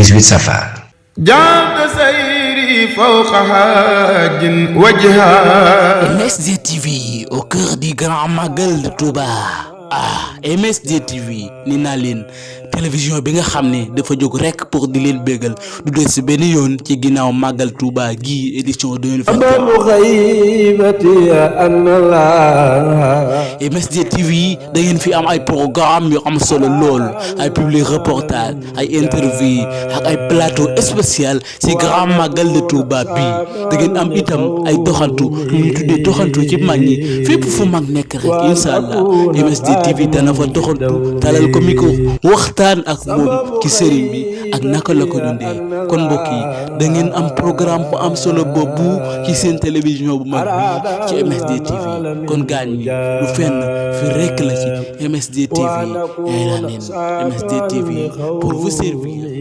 18 safar. MSD TV au cœur du grand magal de Touba. MSD TV ni naa leen télévision bi nga xam ne dafa jóg rek pour di leen bégal du des benn yoon ci ginnaaw màggal Touba gi édition 2023. MSD TV da ngeen fi am ay programme yu am solo lool, ay public reportage, ay interview ak ay plateau spécial ci grand màggal de Touba bi. Da ngeen am itam ay doxantu yu ñu tuddee doxantu ci mag ñi fépp fu mag nekk rek incha allah MSD TV dana fa doxantu talal ko micro waxtaan ak moom ci sëriñ bi ak naka la ko dundee. kon mbokk yi da ngeen am programme bu am solo boobu ci seen télévision bu mag bi ci MSD TV. kon gaañ ñi lu fenn fi rekk la ci MSD TV ay la leen MSD TV pour vous servir.